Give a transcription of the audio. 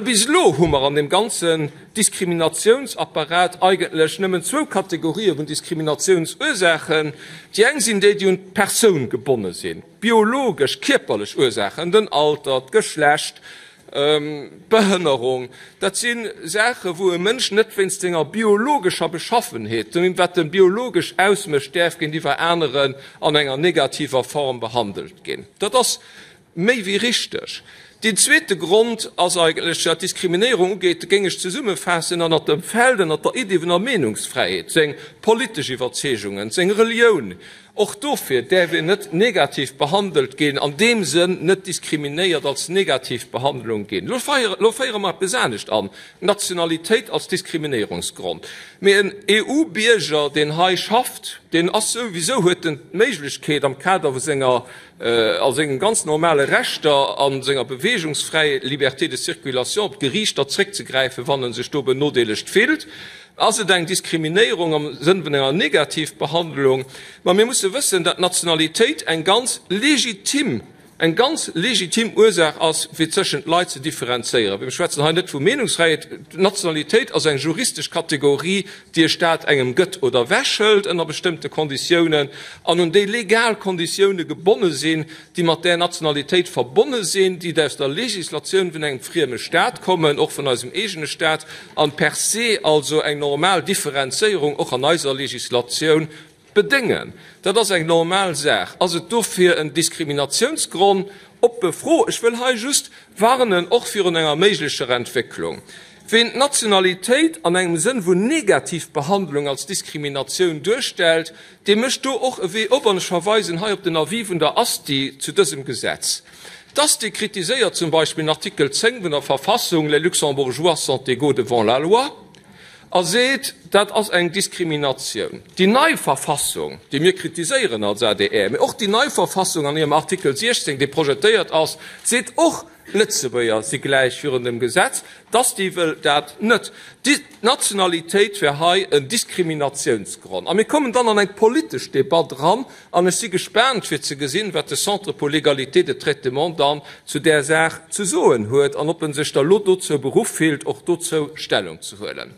Bis elo hu mer an deem ganzen Diskriminatiounsapparat eigentlech nëmmen zwou Kategorië vun Diskriminatiounsursaachen. Déi eng sinn déi, déi un d'Persoun gebonne sinn, biologesch, kierperlech Ursaachen, den Alter, d'Geschlecht, d'Behënnerung. Dat si Saachen, wou e Mënsch net wéinst senger biologescher Beschaffenheet, deem wat e biologesch ausmécht, däerf géintiwwer aneren an enger negativer Form behandelt ginn. Dat ass Méi wéi richteg. Deen zweete Grond ass eigentlech, wat d'Diskriminéierung ugeet, géing ech zesummefaassen ënnert dem Feld, ënnert der Iddi vun der Meenungsfräiheet, seng politesch Iwwerzeegungen, seng Relioun. Och dofir däerf een net negativ behandelt ginn, an deem Sënn net diskriminéiert als negativ Behandlung ginn. Elo féiere mer eppes anescht an, d'Nationalitéit als Diskriminéierungsgrond. Mee en EU-Bierger, deen hei schafft, deen ass souwisou, huet en d'Méiglechkeet am Kader vu senger a sengen ganz normale Rechter a senger Beweegungsfräiheet, Liberté de circulation, op d'Geriichter zréckzegräifen, wann e sech do benodeelegt fillt. Ass et eng Diskriminéierung am Sënn vun enger Negativbehandlung? Ma mir musse wëssen, dat d'Nationalitéit eng ganz legitim, eng ganz legitim Ursaach ass, fir tëschent Leit ze differenzéieren. Mir schwätzen hei net vu Meenungsfräiheet. D'Nationalitéit ass eng juristesch Kategorie, déi e Staat engem gëtt oder ewechhëlt ënner bestëmmte Konditiounen an un déi legal Konditioune gebonne sinn, déi mat där Nationalitéit verbonne sinn, déi aus der Legislatioun vun engem frieme Staat kommen, och vun eisem eegene Staat, an per se also eng normal Differenzéierung och an eiser Legislatioun Bedéngen. Dat ass eng normal Saach. Ass et dofir en Diskriminatiounsgronn? Oppe Fro. Ech wëll hei just warnen, och virun enger méiglecher Entwécklung. Ween d'Nationalitéit an engem Sënn vun Negativbehandlung als Diskriminatioun duerstellt, dee mécht do och e Wee op. An ech verweisen hei op den Avis vun der ASTI zu dësem Gesetz. D'ASTI kritiséiert zum Beispill den Artikel 10 vun der Verfassung, Les Luxembourgeois sont égaux devant la loi. A seet, dat ass eng Diskriminatioun. Déi nei Verfassung, déi mir kritiséieren als adr, mee och déi nei Verfassung an hirem Artikel 16, dee projetéiert ass, seet och, D'Lëtzebuerger si gläich virun dem Gesetz. D'Asti wëll dat net. D'Nationalitéit wär hei en Diskriminatiounsgronn. A mir kommen dann an eng politesch Debatt eran. An ech si gespaant fir ze gesinn, wat de Centre pour l'égalité de traitement dann zu där Saach ze soen huet an ob en sech da lo dozou beruff fillt, och dozou Stellung ze huelen.